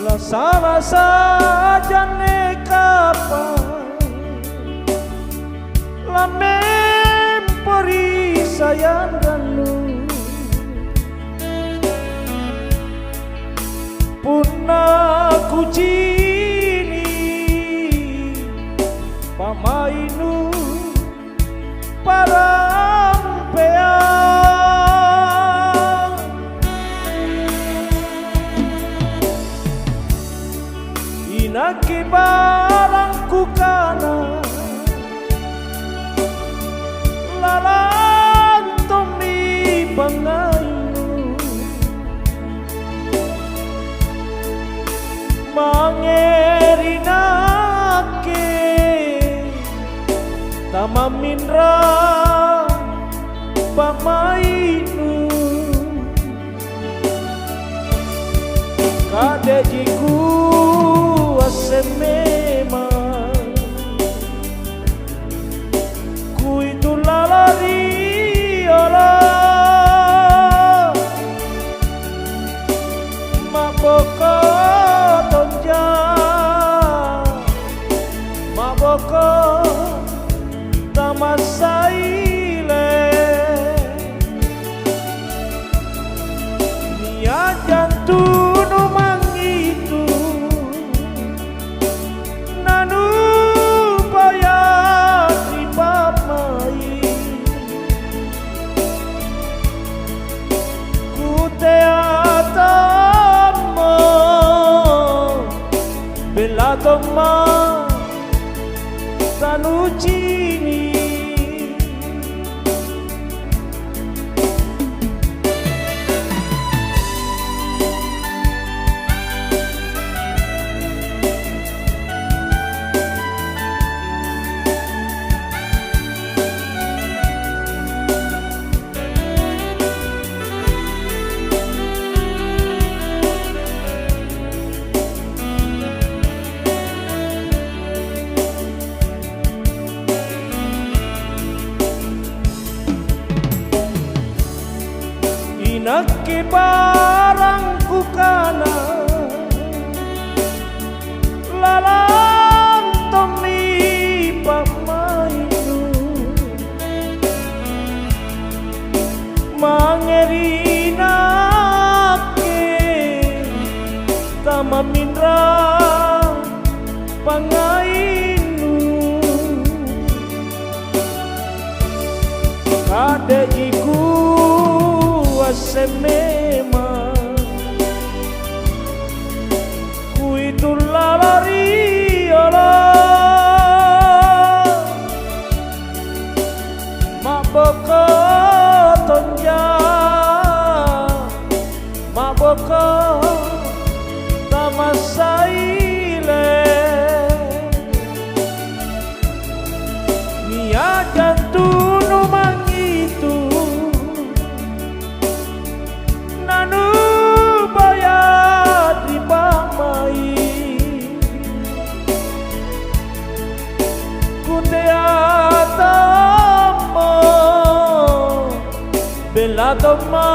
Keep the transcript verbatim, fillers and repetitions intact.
Lasala sajanne kapang, lammempo ri sayanrannu. Punna kucini' pa'mai'nu, parampeang. Inakke barang kukana, lalang tommi pangngainnu. Mange ri nakke tamamminrang pa'mai'nu, ka'deji kuasseng memang. Kuitu lalo ri riolo, ma'boko tonja, ma'boko tamassaile. Nia' jantunu mangngitu, nanupaya ri pa'mai'. Kutea tommo, bella tomma tanucini'. Inakke barang kukana, lalang tommi pa'mai'nu. Mange ri nakke tamamminrang pangngainnu. Ka'deji kuasseng memang, kuitu lalo riolo, ma'boko tonja, ma'boko tamassaile. Nia' jantunu mangngitu, nanubaya ri pa'mai'. Kutea tommo, bella tomma